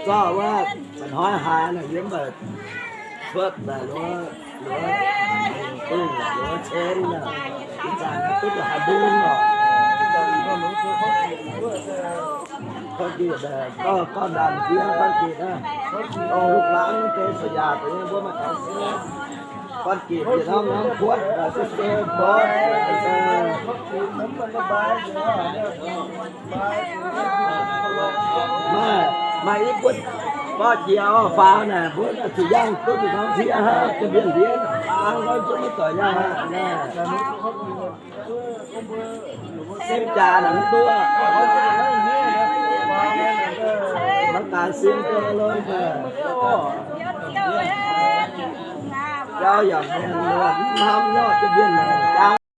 Zorqv wuov, maiv hnoi haaix nor yiem mbuo cuotv daaih luov, luov, luov cen nor, ih zanc duqv haaix mbung nor. Gorngv gitv, gorngv, gorngv ndaamv-jiex gorngv gitv aqv. Gorngv lungh laangz deix cuotv yaac deix nyei mbuo maaih taux sieqv. Gorngv gitv yietc norm norm kuotv, se se mborqv, maaih, maaih i buotv mborqv jiex orv faaux naaic, mbuo zuqc yangh duqv yietc norm sieqv hnangv, jiex mbienv ndiev faaux, mbuo zuqc maiv doic yangh aqv. Sin jaax naaic mv duqv. Maiv gaengh sin duqv lorqc. Jauv yaac mienh mv hnamv nyorqc jienv mienh jauv.